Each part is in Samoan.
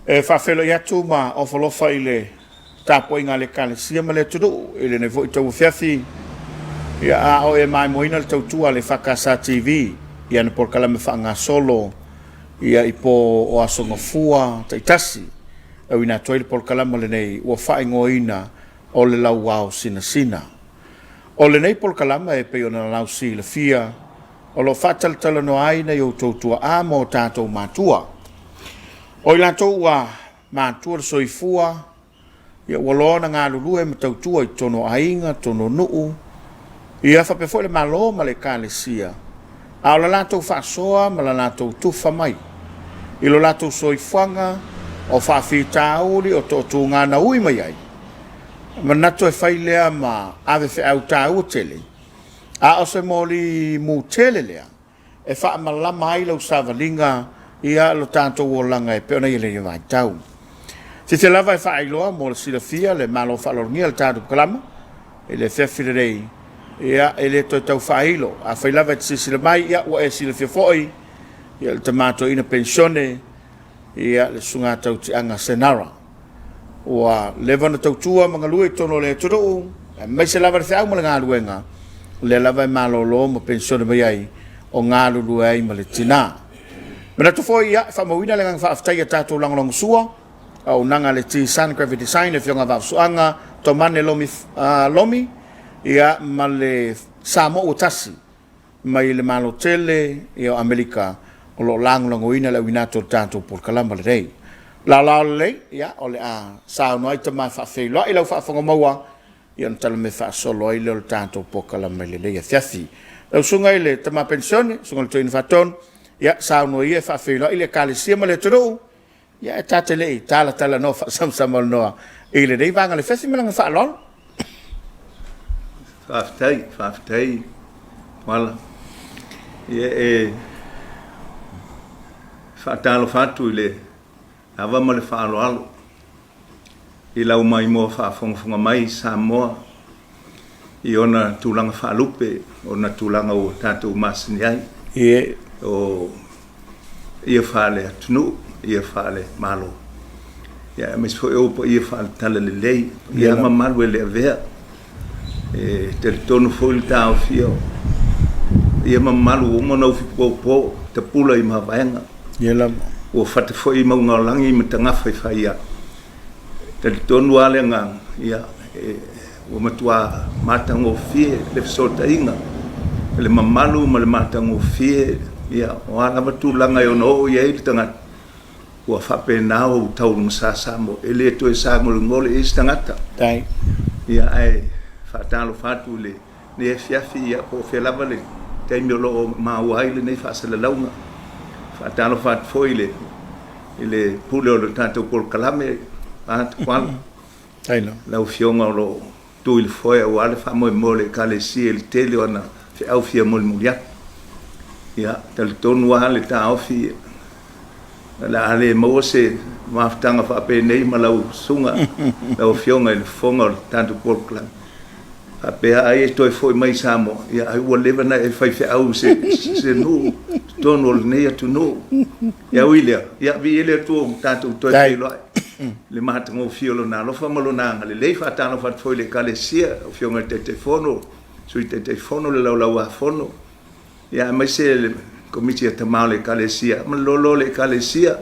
E faafeiloai atu ma ofo alofa i le tapuaiga a le Ekalesia ma le atunuu i lenei foi tauafiafi, ia, a o e maimoaina le tautua a le EFKS TV i ana polokalame faagasolo, ia, i po o Aso Gafua taitasi, e auina atu ai le polokalame lenei ua faaigoaina o le Lauao Sinasina. O lenei polokalame e pei ona lausilafia, o lo o faatalatalanoa ai nai outou tuaa ma o tatou matua. O i latou ua matua le soifua, ia ua loa ona galulue ma tautua i totonu o aiga, totonu o nuu, ia faapea foi le Malo ma le Ekalesia, a o le latou faasoa ma le latou tufa mai i lo latou soifuaga, o faafitauli, o toatuga na ui mai ai, manatu e fai lea ma ave feau taua tele, a o se moli mu tele lea e faamalama ai lau savaliga ia lo tatou olaga e pei ona i ai lenei vaitau. Fiafia lava e faailoa mo le silafia le Malo faaaloalogia le tatou kalama i le afiafi lenei, ia e le toe tau faailo. Afai lava e te silasila mai, ia ua e silafia foi ia le tama toeaina penisione, ia le Susuga Tautiaga Senara. Ua leva ona tautua ma galue i totonu o le atunuu, aemaise lava le feau ma le galuega, o lea lava e malolo ma penisione mai ai, o galulue ai ma le tina. Manatu foi, ia, e faamauina le agaga faafetai i tatou lagolagosua, auaunaga a le T-Sun Graphic Design, le Afioga Vaafusuaga Tomane Lomi, Lomi ia, ma le Samoa ua tasi mai le Malo tele ia o Amerika o lo o lagolagoina le auina atu o le tatou polokalama lenei. Laolao lelei, ia, o le a saunoa ai tama e faafeiloai lau faafofoga maua, ia ona tala mea faasolo ai lea o le tatou polokalama i lenei afiafi. Lau susuga i le tama penisione, susuga i le Toeaina Faatonu, ia, saunoa ia e faafeiloai le Ekalesia ma le atunuu, Ia, e ta te le i talatalanoa faasamasama i lenei vaega o le afiafi ma le agaga faaaloalo. Faafetai, faafetai Tuala. Ia e faatalofa atu i le ava ma le faaaloalo i lau maimoa faafogafoga mai i Samoa i ona tulaga faalupe, ona tulaga ua tatou masani ai. Ie. O ia faale-atunuu, ia faale-Malo, ia aemaise foi o paia faale-Talalelei, ia mamalu e le avea. E talitonu foi le taofia o ia mamalu ua uma ona ufi popo tapula i mavaega. Ia lava. Ua fata foi i mauga o lagi ma tagafa i faia. E talitonu lava le agaga, ia, e, ua matua matagofie le fesootaiga, le mamalu ma le matagofie, ia, o a lava tulaga e ono oo i ai le tagata, ua faapena ou taulogasa Samoa, e le toe sagolegole i ai se tagata. Tai. Ia, ae faatalofa atu i lenei afiafi, ia, po o fea lava le taimi o lo o maua ai lenei faasalalauga. Faatalofa atu foi i le, i le pule o le tatou polokalame, Tuala. Lau Afioga o lo o tu i le foe aua le faamoemoe o le Ekalesia i le tele o ana feau fia molimoli atu. Ia, talitonu lava le taofi, o le a le maua se mafutaga faapenei ma lau susuga, lau Afioga i le Fofoga o le tatou polokalame. Faapea ai e toe foi mai i Samoa, ia ai ua leva ona e faifeau i se, se nuu totonu o lenei atunuu. Ia ui lea, ia viia le Atua ua tatou toe feiloai i le matagofie o Lona alofa ma Lona agalelei. Faatalofa atu foi i le Ekalesia, lau Afioga i le Taitaifono, Sui Taitaifono, le Laulau-a-Fono, ia aemaise le Komiti a Tama o le Ekalesia ma le loaloa o le Ekalesia.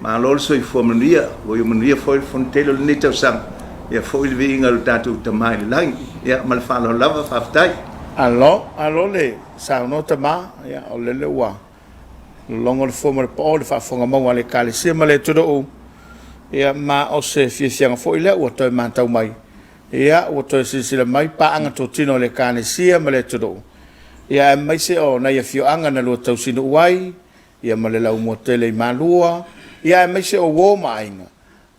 Malo le soifua manuia, ua ia manuia foi le Fonotele o lenei tausaga, ia foi le viiga i lo tatou Tama i le lagi. Ia ma le faaaloalo lava, faafetai. Malo, malo le saunoa tama, ia o lele ua Logo le fua ma le pao i le faafofoga maua a le Ekalesia ma le atunuu, ia ma o se fiafiaga foi lea ua toe matau mai, ia ua toe silasila mai paaga totino a le Ekalesia ma le atunuu, ia aemaise o nai afioaga na lua tausinuu ai, ia ma le laumua tele i Malua, ia aemaise o uo ma aiga,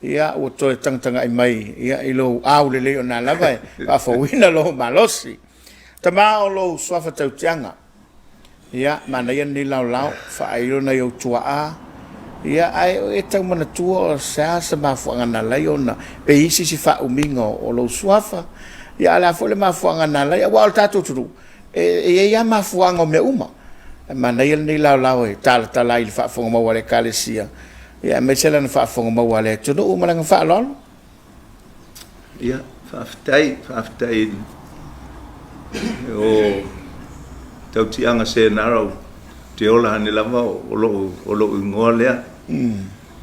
ia ua toe tagatagai mai ia i lou aulelei ona lava e faafouina lou malosi. Tama o lou suafa tautiaga, ia manaia lenei laolao, faailo nai ou tuaa, ia ae o e tau manatua o se a se mafuaaga na alai ona pe i ai se isi faaumiga o lou suafa, ia ae o le a foi le mafuaaga na alai, aua o le tatou atunuu, e i ai lava mafuaaga o mea uma. Ae manaia lenei laolao e talatala ai i le faafofoga mau a le Ekalesia, Ia, aemaise lana faafofoga maua a le atunuu ma lana faaaloalo. Ia, faafetai, faafetai o Tautiaga Senara ou te ola ane lava o lou, o lou igoa lea.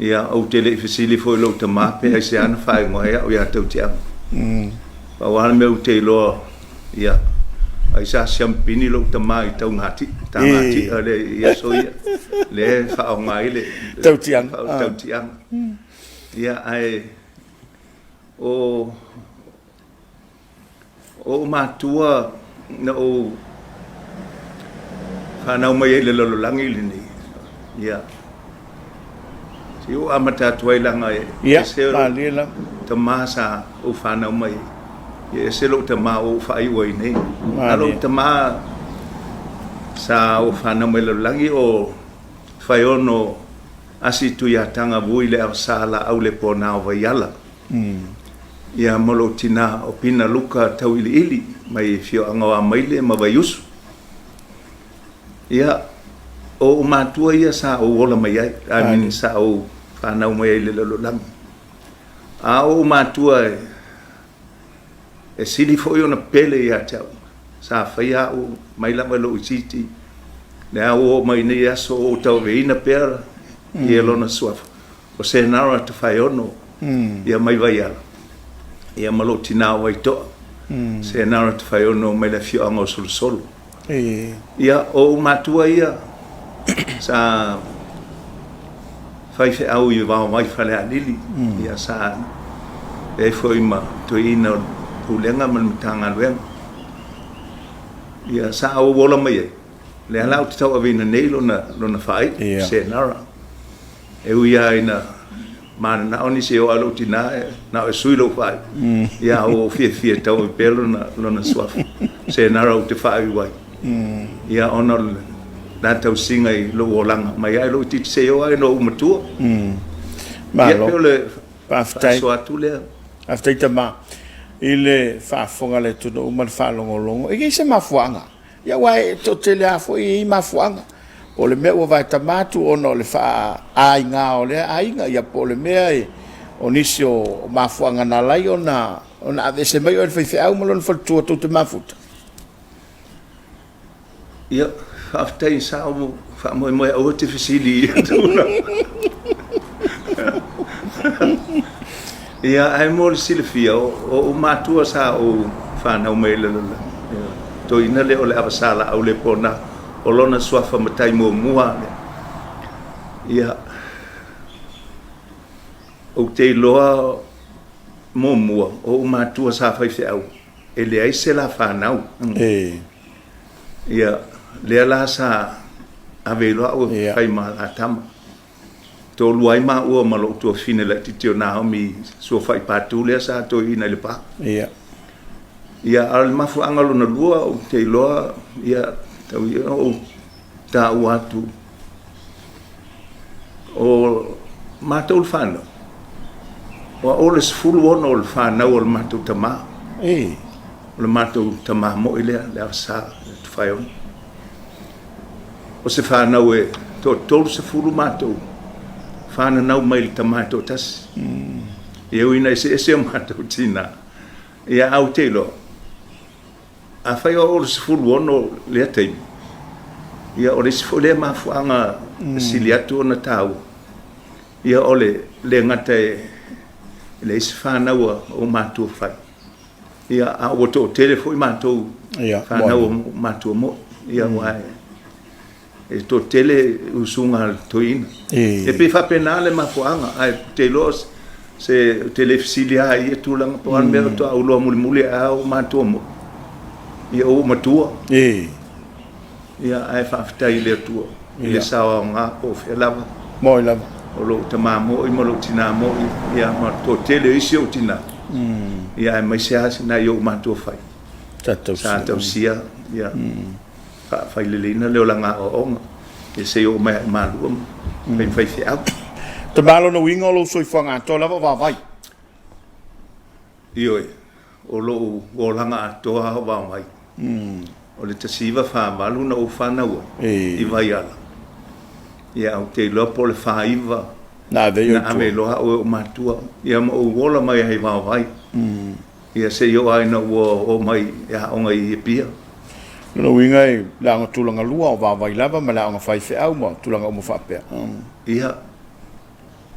Ia, ou te le i fesili foi i lou tama pe aisea na faaigoa ai au ia Tautiaga. Pau lava le mea ou te iloa, ia, ai sa siamupini lou tama i Taugati, Tagati'a lea i aso ia, lea e faaaoga ai le Tautiaga. Tautiaga. Ia, ae o ou matua na ou fanau mai ai i le lalolagi lenei, ia, se i ou amata atu ai leaga e ese lou tama sa ou fanau mai ai, ia ese lou tama ua ou faaiu ai nei. A o lou tama sa ou fanau mai i le lalolagi o Faiono Asi Tuiataga Vui le Avasa Laau le Pona o Vaiala. Ia ma lou tina o Pina Luka Tauiliili mai afioaga o Amaile ma Vaiusu. Ia, o ou matua ia sa ou ola mai ai, I mean sa ou fanau mai ai i le lalolagi. A o ou matua e, e sili foi ona pele ia te au, sa faia au mai lava i lou itiiti, lea ua oo mai nei aso o ou tauaveina pea ia lona suafa. O Senara Tofaeono, ia mai Vaiala, ia ma lou tina o Vaitoa, Senara Tofaeono mai le afioaga o Solosolo. Ia, o ou matua ia sa faifeau i Vaovai Falealili, ia sa i ai foi ma toeaiina o le Pulega ma le Matagaluega. Ia, sa ou ola mai ai, lea la ou te tauaveina nei lona, lona faaiu, Senara. E ui lava ina mananao nisi e oo lava lou tina na o e sui lou faaiu, ia a ua ou fiafia e tauave pea lona, lona suafa, Senara ou te faaiu ai. Ia ona o le la tausiga i lou olaga mai lava i lou itiiti seia oo lava ina ou matua. Ia pei o le faasoa atu lea. Faafetai tama i le faafofoga a le atunuu ma le faalogologo. E i ai se mafuaaga Ia aua e toatele lava foi e i ai mafuaaga. Po o le mea ua vaetama atu ona o le faaaiga o lea aiga, ia po o le mea e, o nisi o mafuaaga na ala ai ona, ona aveese mai oe e le faifeau ma lona faletua tou te mafuta. Ia, faafetai sa ou faamoemoe aua te fesili i ia tulaga. Ia, ae mo le silafia, o ou matua sa ou fanau mai i le lalolagi. Toeaina lea o le Avasalaau le Pona, o lona suafa matai muamua lea. Ia, ou te iloa muamua, o ou matua sa faifeau, e leai se la fanau. Ia, lea la sa ave ai loa au e fai ma la tama. Toalua ai maua ma lou tuafafine laitiiti o Naomi Suafai Patu lea sa toeaina i Lepa. Ia. Ia, a o le mafuaaga lona lua, ou te iloa, ia, tau ia ou taua atu, o matou le fanau, o au o le 16 o le fanau o le matou tama. Ei. O le matou tama moi lea, le Avasa, le Tufaeono. O se fanau e toa-30 matou fananau mai le tama e toatasi. E ui ina eseese o matou tina, ia ae ou te iloa, afai o au o le 16 lea taimi, ia o le isi foi lea mafuaaga e sili atu ona taua, ia o le le gata e leai se fanau a ou matua fai, Ia, a ua toatele foi matou fanau o matua moi. Ia, aua e toatele usuga a le toeaina. E pei e faapena le mafuaaga, ae ou te iloa se, ou te le fesili lava i ia tulaga, pau lava le mea faatoa ou iloa mulimuli ae a ou matua moi, ia ua ou matua. Ia, ae faafetai i le Atua i le sao aoga po o fea lava. Moi lava. O lou tama moi ma lou tina moi, ia, ma le toatele o isi ou tina, ia, aemaise lava nai ou matua fai. Sa tausia, ia, faafaileleina le olaga aoaoga, ia seia oo mai i Malua ma fai ma faifeau. Tama, lona uiga o lou soifuaga atoa lava o vaovai. Ioe, o lou olaga atoa lava o vaovai. O le 1948 na ou fanau ai i Vaiala. Ia, ou te iloa po o le 49 Na ave Na ave loa au e ou matua, ia ma ou ola mai ai i Vaovai. Ia se i oo lava ina ua oo mai e aoga i Apia. Lona uiga e le aoga tulaga lua o Vaovai lava ma le aoga faifeau ma tulaga uma faapea. Ia,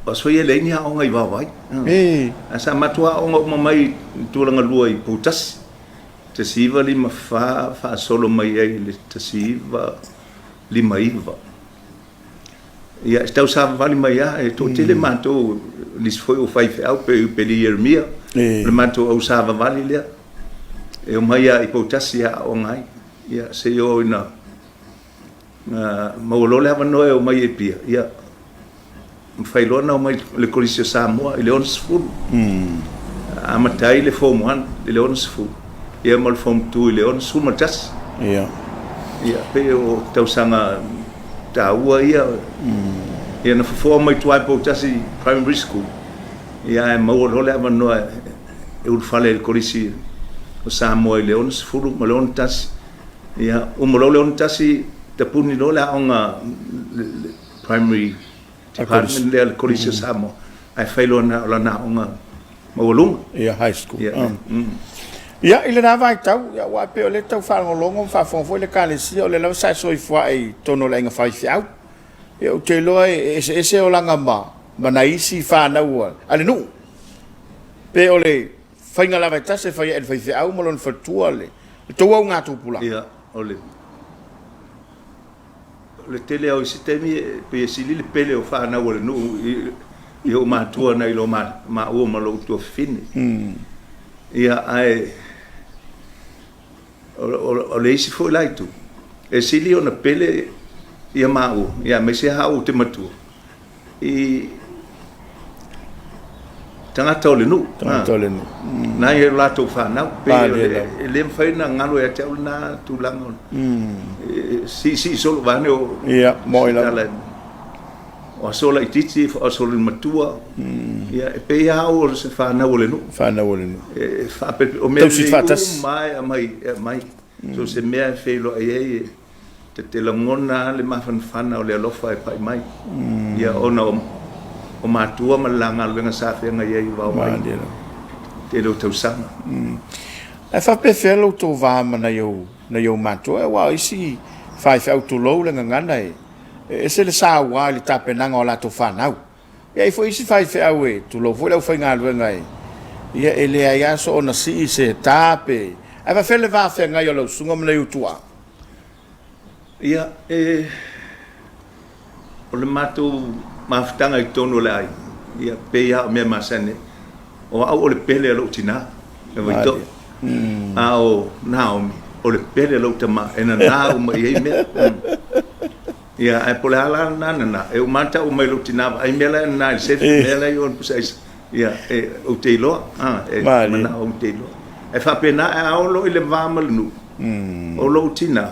o aso ia e leai ni aoga i Vaovai. Ae sa matou aoga uma mai i tulaga lua i Poutasi. 1954 faasolo mai ai i le 1959. Ia, e tausavavali mai lava, e toatele matou, nisi foi o faifeau, pei o Peli Ieremia, o le matou au savavali lea, e omai lava i Poutasi e aooga ai. Ia, seia oo ina maua loa le avanoa e omai i Apia, ia, mafai loa ona omai i le Kolisi o Samoa i le 60. Amata ai le Form 1 i le 60, ia ma le Form 2 i le 61. Ia. Ia, pei o tausaga taua ia. Ia na fofoa mai tua i Poutasi Primary School, ia ae maua loa le avanoa e ulufale ai i le Kolisi o Samoa i le 60 ma le 61. Ia, uma loa le 61, tapuni loa le aoga le Primary Department lea a le Kolisi o Samoa, ae fai loa na o lana aoga maualuga. Ia, high school. Ia, Ia, i lena vaitau, ia, aua e pei o lea e tau faalogologo ma faafofoga foi le Ekalesia, o lea lava sa e soifua i totonu o le aiga faifeau. Ia, ou te iloa e eseese olaga ma, ma nai isi fanau a le nuu. Pe o le faiga lava e tasi e fai ai e le faifeau ma lona faletua le tou augatupulaga. Ia, o le O le tele lava o isi taimi e pei e sili le pele o fanau a le nuu i ou matua nai lo maua ma lou tuafafine. Ia, ae o le isi foi la itu, e sili ona pele ia maua, ia aemaise lava au ou te matua, i tagata o le nuu. Tagata o le nuu. Nai o latou fanau. Pei e le mafai ona galo ia te au lena tulaga. E siisii solo vaeane o Ia, moi lava. O aso laitiiti, o aso matua. Ia, e pei lava au o se fanau o le nuu. Fanau o le nuu. E faapelepele, o mea lelei uma e aumai, e aumai. So o se mea e feiloai ai e Ta te lagona lava le mafanafana o le alofa e pai mai, ia ona o matua ma le la galuega sa feagai ai i Vaovai i le tele o tausaga. Ae faapefea lo outou va ma nai ou, nai ou matua, aua o isi faifeau tulou le gagana e ese le saua i le tapenaga o latou fanau. E i ai foi isi faifeau e tulou foi le aufaigaluega e, ia e leai lava soona sii se ta pe, ae faafefea le va feagai o lau susuga ma nai ou tuaa? Ia, e, o le matou mafutaga i totonu o le aiga, ia, pei lava o mea masani ai, o au o le pele a lou tinā, e Vaitoa, a o Naomi, o le pele a lou tama, e nanā uma i ai mea. Ia, ae po o le a la lena nanā, e uma lava tau mai lou tinā, vaai mea la e nanā i le sefe, mea la e i o i le pusa aisa. Ia, e, ou te iloa, a, e manao ou te iloa. Ae faapena, ae a oo loa i le va ma le nuu, o lou tinā,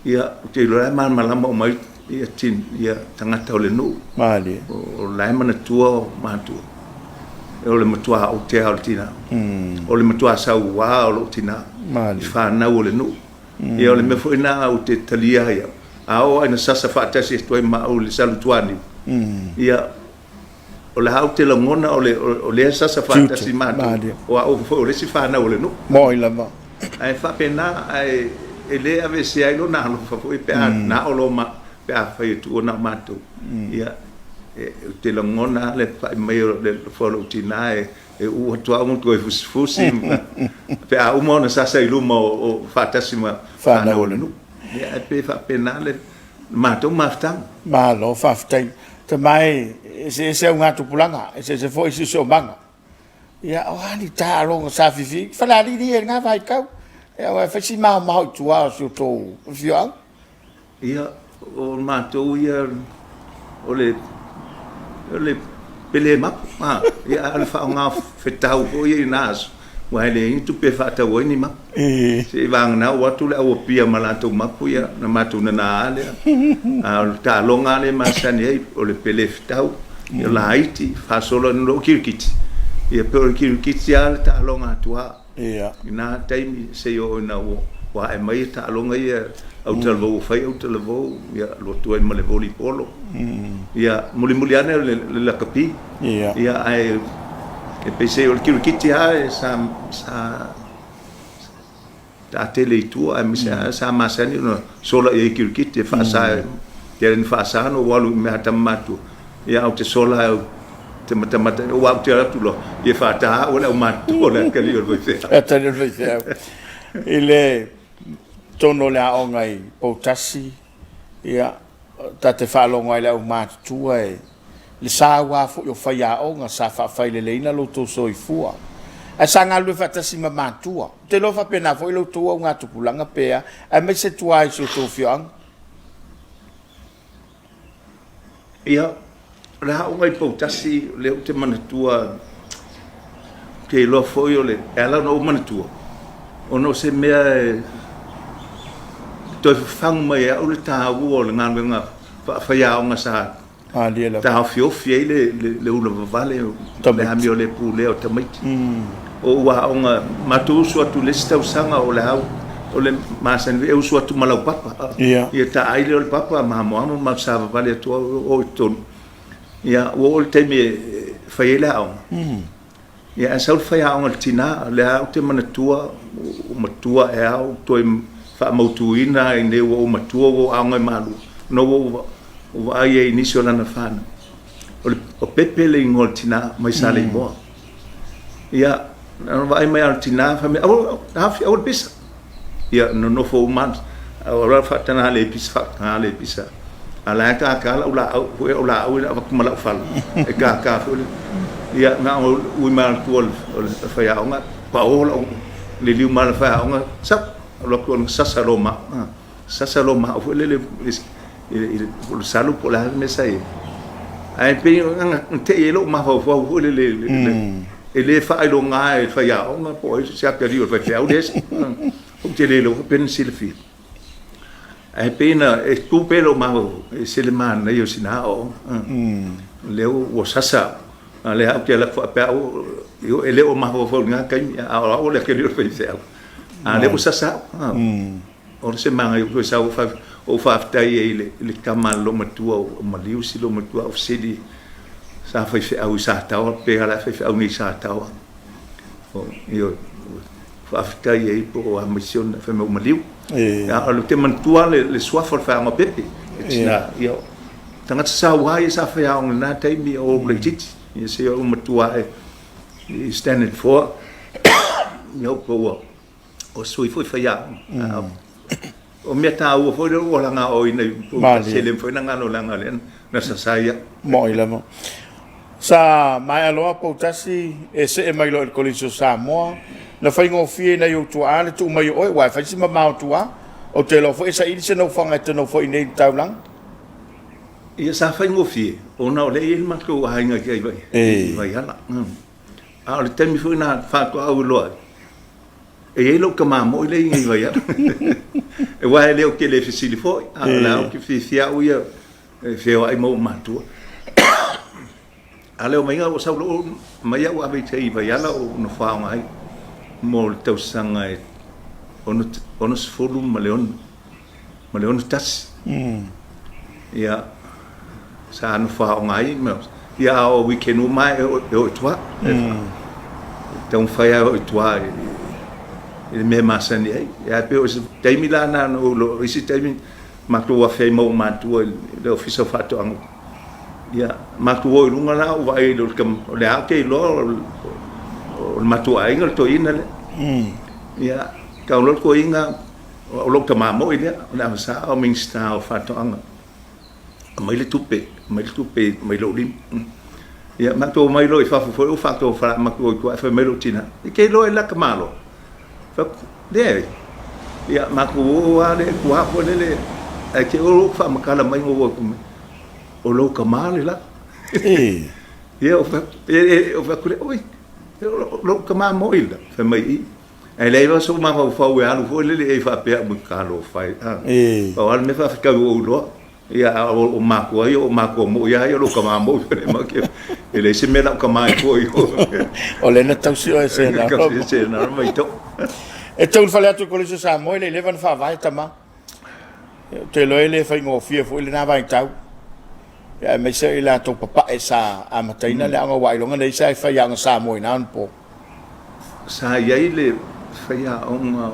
ia, ou te iloa la e malamalama uma ai ia, tin, ia tagata o le nuu. Malie. O, o la e manatua o matua. O le matua aotea o le tinā. O le matua sauā o lou tinā. Malie. I fanau o le nuu. Ia, o le mea foi lena ou te talia ai au. A oo lava ina sasa faatasi atu ai ma au i le salutuaniu, ia, o le a ou te lagona o le, o lea sasa faatasi matou, o au foi o le isi fanau o le nuu. Moi lava. Ae faapena, ae e le aveesea ai lona alofa foi pe a na o lo ma, pe a fai e tuua na o matou. Ia, e, ou te lagona lava le pai mai o le alofa o lou tinā e, e uu atu au ma toe fusifusi pe a uma ona sasa i luma o, o faatasi ma fanau o le nuu. Ia, ae pei e faapena le matou mafutaga. Malo faafetai. Tama e, eseese augatupulaga, eseese foi siosiomaga. Ia, o a ni taaloga sa fiafia ai? Falealili ia i lena vaitau. Ia, aua e fai si maomao i tua o si o tou afioaga. Ia, o matou ia, o le, o le pele mapu, a, ia, a o le faaaoga fetau foi ia i na aso, aua e leai ni tupe e faatau ai ni mapu. Se i vagana oo atu le au Apia ma latou mapu, ia, ona matou nana lava lea. A o le taaloga lava lea e masani ai, o le pele fetau, ia, laiti, faasolo atu loa kirikiti, ia, pei o le kirikiti lava le taaloga atu lava i na taimi seia oo ina ua. ua ae mai taaloga ia autalavou ua fai autalavou, ia alu atu ai ma le volleyball. Ia mulimuli ane o le lakapi. Ia ae e pei o le kirikiti lava sa sa taatele i tua aemaise lava sa masani ona sola i ai kirikiti e faasa e tele ina faasa ona ou alu i mea a tama matutua ia ae ou te sola ae ou te matamata aua ou te alu atu loa ia faata au e le aumatutua o le atalii o le faifeau. Atalii o le faifeau. I le totonu o le aoga i Poutasi, ia, ta te faalogo lava i le aumatutua e le saua foi o faiaoga sa faafaileleina lo outou soifua, ae sa galulue faatasi ma matua. Ou te iloa e faapena foi la outou augatupulaga pe a, aemaise tua i si o outou afioaga. Ia, o le aoga i Poutasi, o lea ou te manatua, ou te iloa foi o le, e ala ona ou manatua, ona o se mea e toe fafagu mai e au le taua o le galuega faafaiaoga sa taofiofi ai le ula vavale, le amio le pulea o tamaiti. O ou aoga, matou usu atu i le isi tausaga o le au, o le masani foi e usu atu ma lau papa. Ia taai lea o le papa ma amoamo ma savavali atu au o i totonu. Ia ua oo i le taimi e fai ai le aoga. Ia ae sau le faiaoga i le tina, o lea ou te manatua, ua matua ea au toe faamautuina i inei ua ou matua ua ou aoga i Malua, ona ua ou vaai ai i nisi o lana fanau. O le o Pepe le igoa o le tina mai Saleimoa. Ia, na ona vaai mai lava o le tina, fai mai, aua, taofi, aua le pisa. Ia, nonofo uma, aua faataga le pisa, faataga le pisa. A la e kākā lau laau, foi au laau ina avatu ma lau fala, e kākā foi le... Ia, na o ui mai lava tua o le faiaoga, pao lau liliu mai le faiaoga, sau, alu atu ona sasa loa ma au, sasa loa ma au foi lele i le salu po o le a le mea sa i ai. Ae pei na tei ai lou mafaufau foi lele, e le faailoga e le faiaoga po o ai se atalii o le faifeau lea. Ou te le iloa pe na silafia. Ae pei na e tu pea lou mafaufau, e ese le manaia o sina aoaoga. O lea ua sasa au, a o lea ou te alu atu faapea au, e le o mafaufau i lena taimi, a o au o le atalii o le faifeau. A o lea ua sasa au. O se manaia ua toe sau ou faafetai ai i le tama a le loomatua o maliu si loomatua a ou fesili sa faifeau i Sataoa pe ala faifeau nei i Sataoa. Ioe, faafetai ai po o a mai si ona fai mai ua maliu. A o te manatua le suafa o le faeaoga o Pepe, e tina, ia, tagata saua ia sa faiaoga i lena taimi o ou laitiiti, ia seia ou matua ae i standard 4, ia po ua o sui foi faiaoga. O mea taua foi lea ua laga oina i se le mafai ona galo leaga lea na sasa ai au. Moi lava. Sa maea loa Poutasi e see mai loa i le Kolisi o Samoa, na faigofie i nai ou tuaa le tuu mai o oe, aua e fai si mamao tua. Ou te iloa foi e saili se nofoaga e te nofo ai nei i le taulaga. Ia sa faigofie ona o lea e i ai le matou aiga i Vaiala. A o le taimi foi na faatoa ou iloa ai, E i ai lou tama moi lea e i Vaiala. Aua e le o tele fesili foi, a o la ou te fiafia au ia e feoai ma ou matua. A o le omaiga ua sau loa mai au ave i Vaiala ou nofo aoga ai mo le tausaga e 66 ma le 61. Ia, sa nofo aoga ai ma, ia a o weekend uma e o i tua. E taumafai lava e o i tua i le mea e masani ai. Ia ae pei o se taimi la na na ou iloa, o isi taimi matou afe ai ma ou matua i le Ofisa o Faatoaga. Ia, matou o i luga la ou vaai ai o lea ou te iloa o le matou aiga le toeaina lea. Ia, tau loa le toeaina, O lou tama moi lea, o le Avasa o Minisita o Faatoaga. Aumai le tupe, aumai le tupe mai lou lima. Ia, matou omai loa i fafo foi ou faatofalai matou o i tua ae fai mai lou tina, e te iloa i la ta Malo? Fai atu, leai. Ia, matou o lava lea i tua foi lele, ae te i ua ou faamatala mai na ou o atu mai, o lou tama le la. Ia, ou fai atu lea, oi, o lou tama moi le la. Fai mai, i. Ae leai lava sou mafaufau e alu foi lele i ai faapea au talofa e a. Pau lava le mea faafetai ua ou iloa, ia a o matua ia o matua moi lava ia o lou tama moi e leai se mea lau tama ai fua i o. O lea na tausi oe e Senaro. Tausi e Senaro mai to'a. E tau i le fale atu i Kolisi o Samoa e le i leva ona faavae tama. Ou te iloa e le faigofie foi lena vaitau, aemaise o i latou papae sa amataina le aoga, aua ailoga na i ai se faiaoga Samoa i na ona po. Sa i ai le faiaoga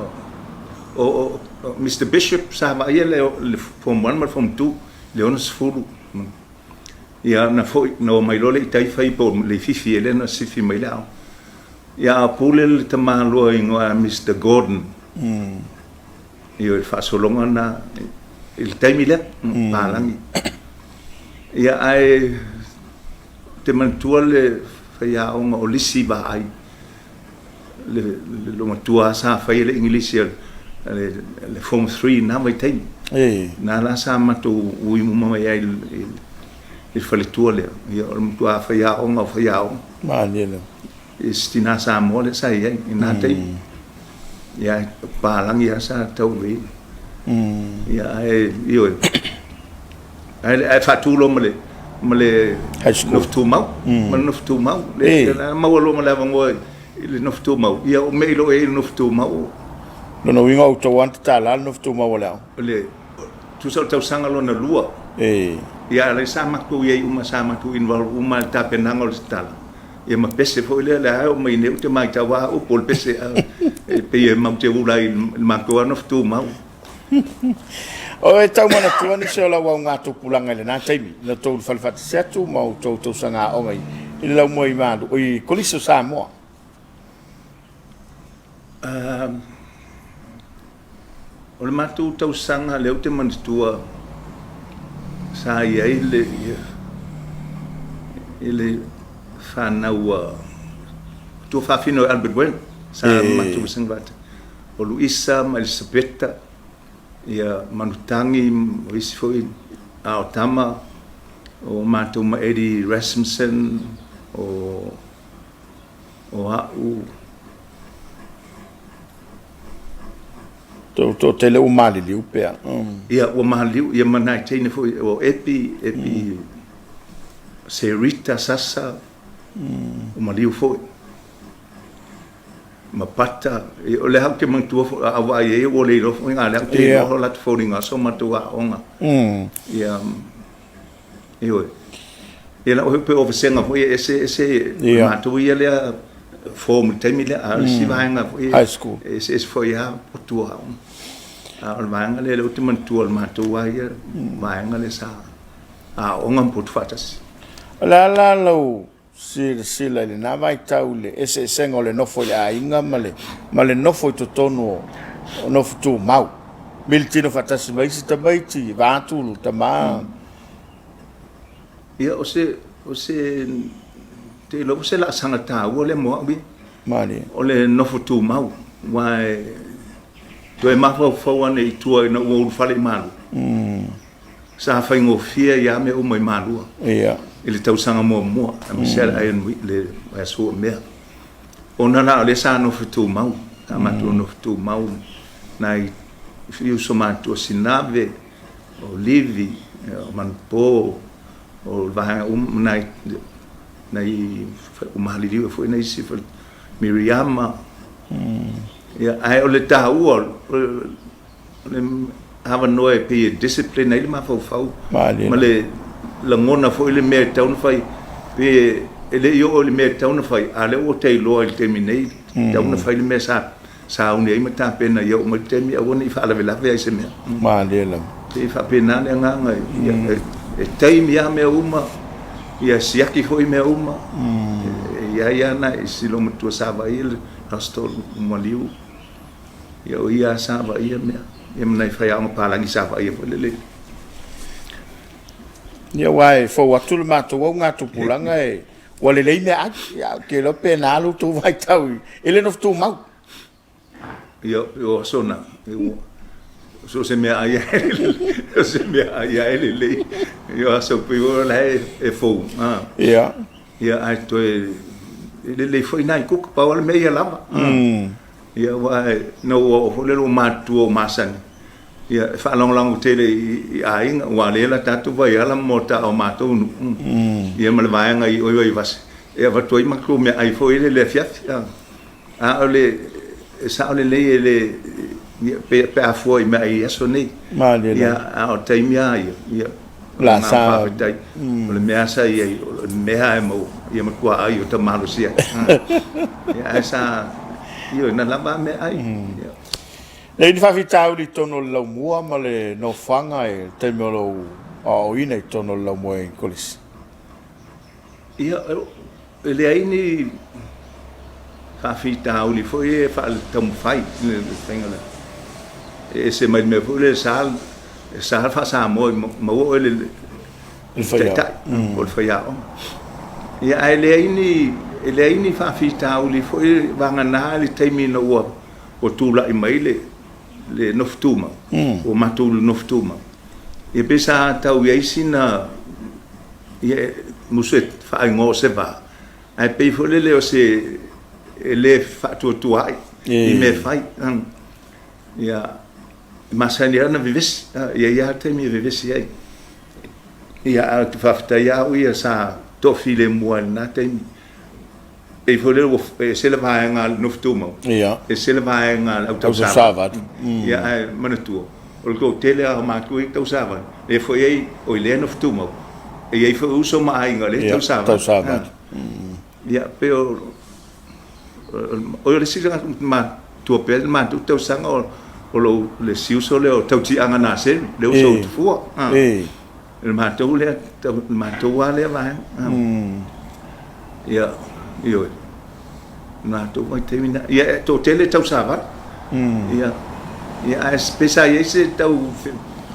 o Mister Bishop sa vaaia le Form 1 ma le Form 2 i le 60. Ia na foi, na omai loa lea i tai fai po o Leififi ea lea na sifi mai le aoga. Ia a pule le tamaloa igoa ia Mister Gordon. Ia o le faasologa lena i le taimi lea, palagi. Ia ae ou te manatua le faiaoga o Lisi Vaai, le loomatua lava sa faia le Igilisi a le Form 3 i lena vaitaimi. Na la sa matou ui uma mai ai i le faletua lea. Ia o le matua faiaoga o faiaoga. Malie lava. I si tina Samoa lea sa i ai i lena taimi. Ia, o papalagi lava sa tauaveina. Ia, ae, ioe. Ae faatu loa ma le ma le nofo tumau, ma le nofo tumau. Le la maua loa ma le avanoa i le nofo tumau. Ia o mea i loo i ai le nofo tumau. Lona uiga o outou lava na tatala le nofo tumau a le aoga. O le tusa o le tausaga lona lua. Ia a lea sa matou i ai uma, sa matou involve uma i le tapenaga o le tatala. Ia ma pese foi lea, lea oo mai nei ou te matau lava au po o le pese e pei e matou te ula ai i le matou lava nofo tumau. O e tau manatua nisi o lau augatupulaga i lena taimi, na outou ulufale faatasi atu ma outou tausaga aoga i le laumua i Malu, i Kolisi o Samoa. O le matou tausaga lea ou te manatua sa i ai le i le fanau a tuafafine o Albert Wen sa matou vasega faatasi o Luisa ma Elisapeta ia Manutagi o isi foi a o tama o matou ma Eddie Rasmussen o o a'u. Toatele ua maliliu pea. Ia, ua maliliu, ia ma nai teine foi, o Epi, Epi, Serita Sasa, ua maliu foi, ma Pata. O lea ou te manatua foi, a ou vaai i ai ua le iloa foi, a o lea ou te iloa o latou foliga o so matou aoga. Ia, Ioe. Ia lau pei o vasega foi e ese ese yeah. matou ia lea form i le taimi lea, a o le isi vaega foi high school e ese ese foi lava potu aoga. A o le vaega lea lea ou te manatua o le matou lava ia vaega lea sa aooga ma potu faatasi. O le a la lau silasila i lena vaitau i le eseesega o le nofo i le aiga ma le, ma le nofo i totonu o, o nofo tumau? Militino faatasi ma isi tamaiti, vaeatu le tama. Ia, o se, o se, te iloa o se laasaga taua lea mo au ia. Malie. O le nofo tumau, aua e toe mafaufau ane i tua ina ua ulufale i Malua. Sa faigofie ai lava mea uma i Malua. Ia. I le tausaga muamua, aemaise lava le Iron Week, le Aso Mea. Ona la o lea sa nofo tumau, sa matou nofo tumau nai uso matua Sinave, o Livi, o Manupo, o le vaega uma, nai, nai o maliliu foi nai isi Miriama. Ia, ae o le taua, o le avanoa e pei e discipline ai le mafaufau ma le lagona foi le mea e tatau ona fai, pe e le i oo i le mea e tatau ona fai, a o lea ua ta iloa i le taimi nei, e tatau ona fai le mea sa sauni ai ma tapena ia oo mai le taimi, aua ne i faalavelave ai se mea. Malie lava. Pei e faapena le agaga, e taimi lava mea uma, ia siaki foi mea uma. E i ai lava nai si loomatua sa vaaia le Hospital o Maliu, ia o ia lava sa vaaia mea, ia ma nai faiaoga palagi sa vaaia foi le lele. Ia aua e fou atu le matou augatupulaga e ua lelei meaai. Ia, ou te iloa pe na lo outou vaitau i le nofo tumau. Ia, o aso na, so o se meaai lava e lelei, o se meaai lava e lelei. Ia, o aso pei o la e fou. Ia. Ia, ae toe, e lelei foi nai kuka, pau lava le mea ia lava. Ia, aua na ou oo foi lea ua matutua ua masani, ia, e faalagolago tele i aiga, aua o lea la tatou vaiala ma moata o matou nuu, ia ma le vaega i o i Vaivase, e avatu ai matou meaai foi lele i le afiafi. A o le E sao lelei e le ia, pe, pe a fua i mea i aso nei. Malie Ia, a o taimi lava ia, ia, o le La agaga sa faafetai, o le mea sa i ai, o le mea lava e maua, ia matua ai o ta malosi ai. Ia, ae sa, ioe, na lava a meaai. Ia. Leai ni faafitauli i totonu o le laumua ma le nofoaga i le taimi o lou aoaoina i totonu o le laumua i Kolisi? Ia, e leai ni faafitauli foi e faale-taumafai i le faiga lea. E ese mai le mea foi lea e sa, e sa le faa-Samoa i maua oe le taitai po o le faiaoga. Ia, ae leai ni, e leai ni faafitauli foi vagana le taimi ina ua tulai mai le le nofo tumau, ua matou nofo tumau. Ia pei sa tau i ai sina Ia, musu e faaigoa o se va, ae pei foi lele o se e le faatuatuaai i mea e fai. Ia, e masani lava ona vevesi, e i ai lava taimi e vevesi ai. Ia, ae ou te faafetai lava au ia sa toafilemu lava i lena taimi. Pei foi lele ua ese le vaega a le nofo tumau, ese le vaega a le au tausavali. Ia, ae manatua, o le toatele lava o matou ia e tausavali, lea foi e i ai, lea e nofo tumau, e i ai foi uso ma aiga lea e tausavali. Ia, pei o o le isi tagata matua pea le matou tausaga o lou le isi uso lea o Tautiaga Naseri, le uso o Tafua. Le matou lea, le matou lava lea vaega. Ia, ioe. Le matou vaitaimi lena. Ia, e toatele tausavali. Ia, ia, ae pei sa i ai se tau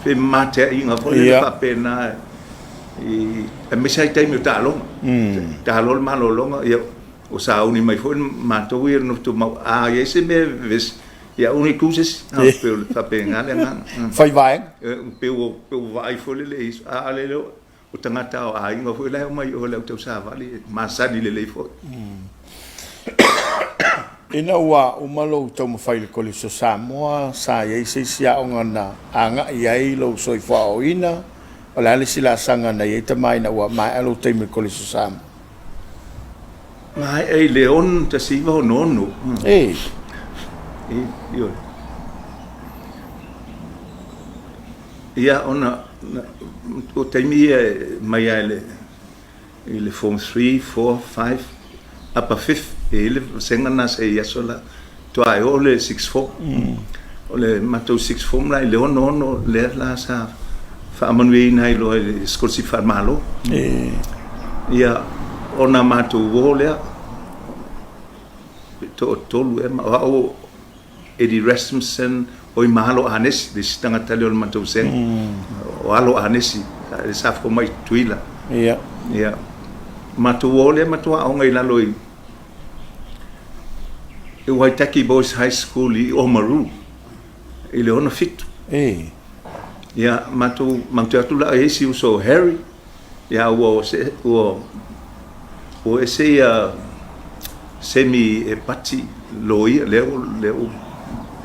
femamateaiga foi lele faapena i, aemaise lava i taimi o taaloga. Taalo le malologa, ia, o sauni mai foi matou ia nofo tumau, a i ai se mea e vevesi, Ia aua ne i tu se isi. Ah, pei o le faapena le agaga. Fai vaega. Pei ua vaai foi lele i isi, a lele o tagata o aiga foi la e omai i o i le au tausavali, e masani lelei foi. Ina ua uma lou taumafai i le Kolisi o Samoa, sa i ai se isi aoga na agai i ai lou soifua aoaoina? O le a le isi laasaga na i ai tama ina ua maea lou taimi i le Kolisi o Samoa? Maea i le 1966. Ei. Ioe. Ia, ona, o taimi ia e mai lava i le, i le Form 3, 4, 5, Upper Fifth, e i ai le vasega lena sa i ai i aso la, faatoa e oo le Sixth Form. O le matou Sixth Form la i le 66 lea la sa faamanuiaina ai loa i le sikolasipi faale-Malo. Ia, ona matou o lea, pe toatolu ea, o au o Eddie Rasmussen, oi ma Alo Anesi, le isi tagata lea o le matou vasega. O Alo Anesi, sa fomai i Tutuila. Ia, matou o lea matou aoga i lalo i i Waitaki Boys High School i Oamaru i le 67. Ia, matou, matou te o atu la e i ai si uso o Harry, ia ua se, ua, ua ese ia Semi Epati loia, lea ua, lea ua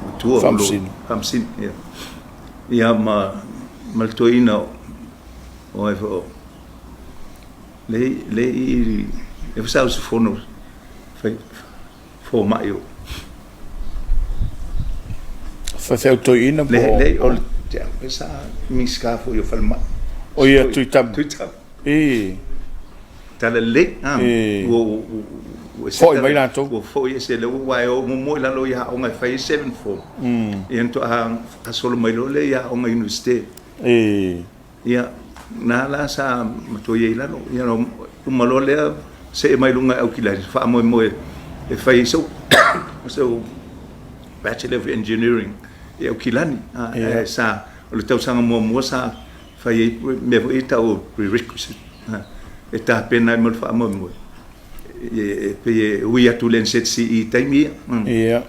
matua. Faamasino. Faamasino, ia. Ia, ma, ma le toeaina o ai foi o, le, le i, e foi sa usufono, fai, fomai o. Faifeau toeaina po o. Leai, o le te sa Minisita foi o Falemai. O ia Tuitama. Tuitama. I. Talalelei. I. Ua foi mai latou. Ua foi ese lea ua e o muamua i lalo i aoga e fai ai seventh form. Ia ona faatoa faasolo mai loa lea i aoga Iunivesite. I. Ia, na la sa matua i ai i lalo. Ia, uma loa lea, see mai luga e Aukilani, faamoemoe e fai ai sou, sou Bachelor of Engineering i Aukilani. Ae sa, o le tausaga muamua sa fai ai mea foi ia e tau o prerequisite, e tapena ai mo le faamoemoe. E pei e ui atu i le NZCE i taimi ia. Ia.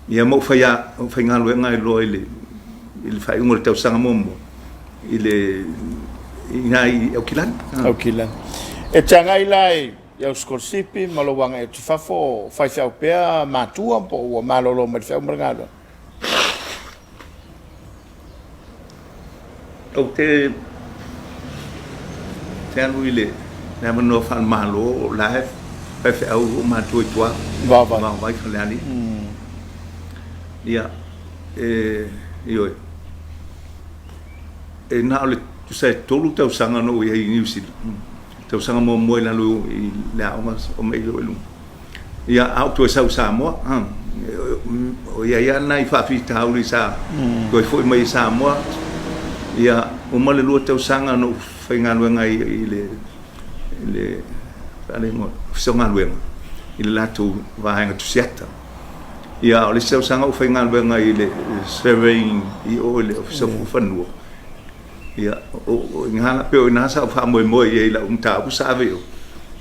Ia ma ou fai ou faigaluega ai loa i le i le faaiuga o le tausaga muamua i le i ina i Aukilani. Aukilani. E te agai la i au sikolasipi ma lou agai atu i fafo o faifeau pea matua po o ua malolo mai le feau ma le galuega? Ou te te alu i le avanoa faale-Malo o la e faifeau ou matua i tua. Vaovai. Vaovai Falealili. Ia, e, ioe, e na o le tusa e 3 tausaga na ou i ai i Niu Sila. Tausaga muamua i lalo i le aoga o mai loa i luga. Ia, a ou toe sau i Samoa, o i ai lava nai faafitauli sa toe foi mai i Samoa. Ia, uma le 2 tausaga na ou faigaluega ai i le, i le, faaigoa, Ofisa o Galuega, i le latou vaega tusiata. Ia, o le isi tausaga ou faigaluega i le surveying i o i le Ofisa o Fanua. Ia, o ina, pei o ina sa ou faamoemoe i ai i lau mataupu sa ave i o.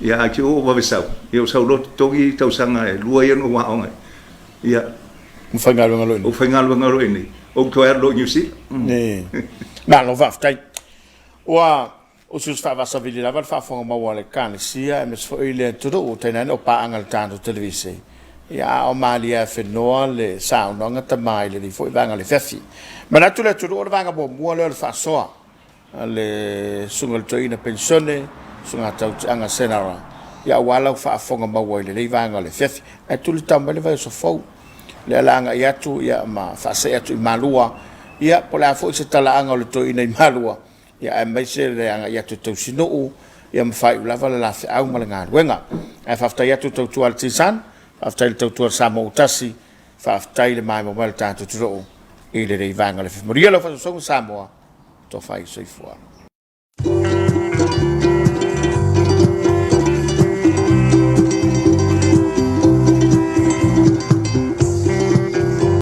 Ia, ae te i ua ou vave sau, ia ou sau loa totogi tausaga e 2 ia na ou aoga ai. Ia, Ua faigaluega loa i inei. Ua faigaluega loa i inei. Ou toe alu loa i Niu Sila. Malo faafetai. Ua usiusi faavasavili lava le faafofoga maua a le Ekalesia aemaise foi le atunuu, tainane o paaga a le tatou televise, ia a o malie afenoa le saunoaga tama i lenei foi vaega o le afiafi. Manatu le atunuu o le vaega muamua lea o le faasoa a le Susuga i le Toeaina Penisione, Susuga Tautiaga Senara, ia aua lau faafofoga maua i lenei vaega o le afiafi. Ae tuli tau mai le vaiaso fou, lea o le a agai atu ia ma faasee atu i Malua, ia po o le a foi se talaaga o le toeaina i Malua, ia aemaise le agai atu e tausinuu ia ma faaiu lava le la feau ma le galuega. Ae faafetai atu i le tautua a le Tsn, faafetai i le tautua a le Samoa ua tasi, faafetai le maimoa mai a le tatou atunuu i lenei vaega o le afiafi. Manuia lau faasoasoaga Samoa, tofa i soifua.